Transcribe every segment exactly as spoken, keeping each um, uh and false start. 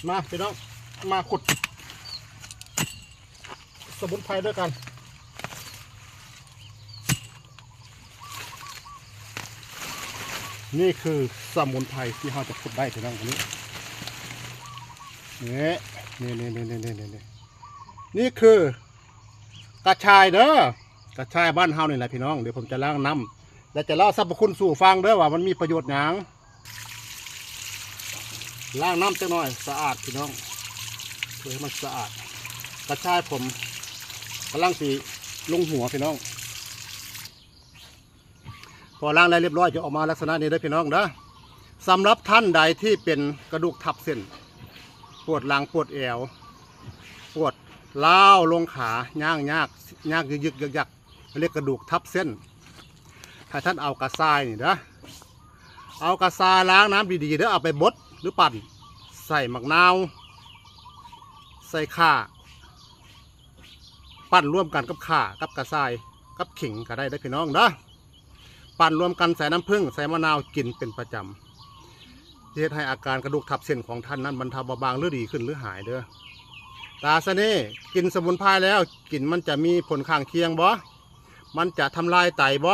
มาพี่น้อง มาขุดสมุนไพรด้วยกัน นี่คือสมุนไพรที่เราจะขุดได้พี่น้อง อันนี้ นี่ นี่ นี่ นี่ นี่ นี่ นี่ นี่คือกระชายเด้อ กระชายบ้านเฮานี่แหละพี่น้อง เดี๋ยวผมจะล้างน้ำ และจะเล่าสรรพคุณสู่ฟังเด้อว่ามันมีประโยชน์หยัง ล้างน้ำจักหน่อย สะอาดพี่น้อง เพื่อให้มันสะอาด กระชายผมกำลังสิลงหัวพี่น้อง พอล้างแล้วเรียบร้อยจะออกมาลักษณะนี้เด้อพี่น้องเด้อ สำหรับท่านใดที่เป็นกระดูกทับเส้น ปวดหลังปวดแอว ปวดร้าวลงขา ย่างยาก ย่างยึกๆยักๆ เรียกกระดูกทับเส้น ให้ท่านเอากระชายนี่เด้อ เอากระชายล้างน้ำดีๆเด้อ เอาไปบดหรือปั่น ใส่หมากนาว ใส่ข่า ปั่นร่วมกันกับข่า กับกระชาย กับขิงก็ได้เด้อพี่น้องเด้อ ปั่นรวมกันใส่น้ำผึ้ง ใส่มะนาวกินเป็นประจำ เฮ็ดให้อาการกระดูกทับเส้นของท่านนั้นบรรเทาเบาบางหรือดีขึ้นหรือหายเด้อ ตาเสน่ห์ กินสมุนไพรแล้ว กินมันจะมีผลข้างเคียงบ่ มันจะทำลายไตบ่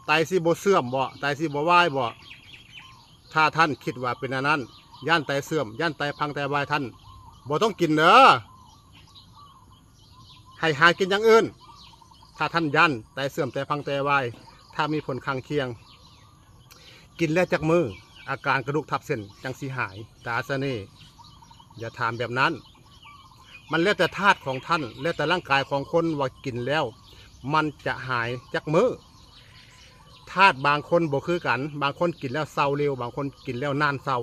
ไตสิบ่เสื่อมบ่ ไตสิบ่วายบ่ ถ้าท่านคิดว่าเป็นอันนั้น ย่านไตเสื่อม ย่านไตพังไตวาย ท่านบ่ต้องกินเด้อ ให้หากินอย่างอื่น ถ้าท่านย่านไตเสื่อม ไตพังไตวาย ถ้ามีผลข้างเคียง กินแล้วจักมื้อ อาการกระดูกทับเส้นจังสิหาย ตาเสน่ห์ อย่าถามแบบนั้น มันแล้วแต่ธาตุของท่าน แล้วแต่ร่างกายของคนว่ากินแล้ว มันจะหายจักมื้อ ธาตุบางคนบ่คือกัน บางคนกินแล้วเซาเร็ว บางคนกินแล้วนานเซา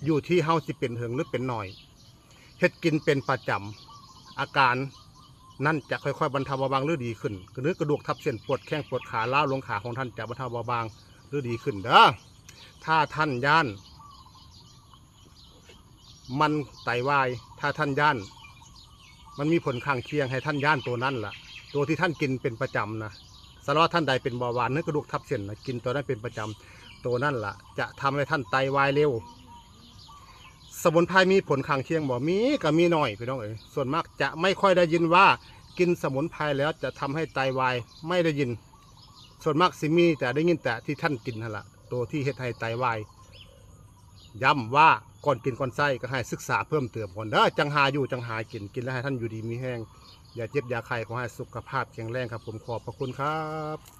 อยู่ที่เฮาสิเป็นเหิงหรือเป็นหน่อย เฮ็ดกินเป็นประจำ อาการนั่นจะค่อยๆบรรเทาเบาบางหรือดีขึ้น หรือกระดูกทับเส้น ปวดแข้งปวดขา ร้าวลงขาของท่านจะบรรเทาเบาบางหรือดีขึ้นเด้อ ถ้าท่านย่าน มันไตวาย ถ้าท่านย่าน มันมีผลข้างเคียง ให้ท่านย่านตัวนั้นล่ะ ตัวที่ท่านกินเป็นประจำนะ สำหรับท่านใดเป็นเบาหวาน หรือกระดูกทับเส้นนะ กินตัวนั้นเป็นประจำ ตัวนั่นล่ะ จะทำให้ท่านไตวายเร็ว สมุนไพรมีผลข้างเคียงบ่ มีก็มีน้อยพี่น้องเอ๋ย ส่วนมากจะไม่ค่อยได้ยินว่ากินสมุนไพรแล้วจะทำให้ไตวาย ไม่ได้ยิน ส่วนมากสิมีแต่ได้ยินแต่ที่ท่านกินหั่นล่ะ ตัวที่เฮ็ดให้ไตวาย ย้ำว่าก่อนกินก่อนใช้ก็ให้ศึกษาเพิ่มเติมก่อนเด้อ จั่งหาอยู่จั่งหากิน กินแล้วให้ท่านอยู่ดีมีแฮง อย่าเจ็บอย่าไข้ ขอให้สุขภาพแข็งแรงครับผม ขอบพระคุณครับ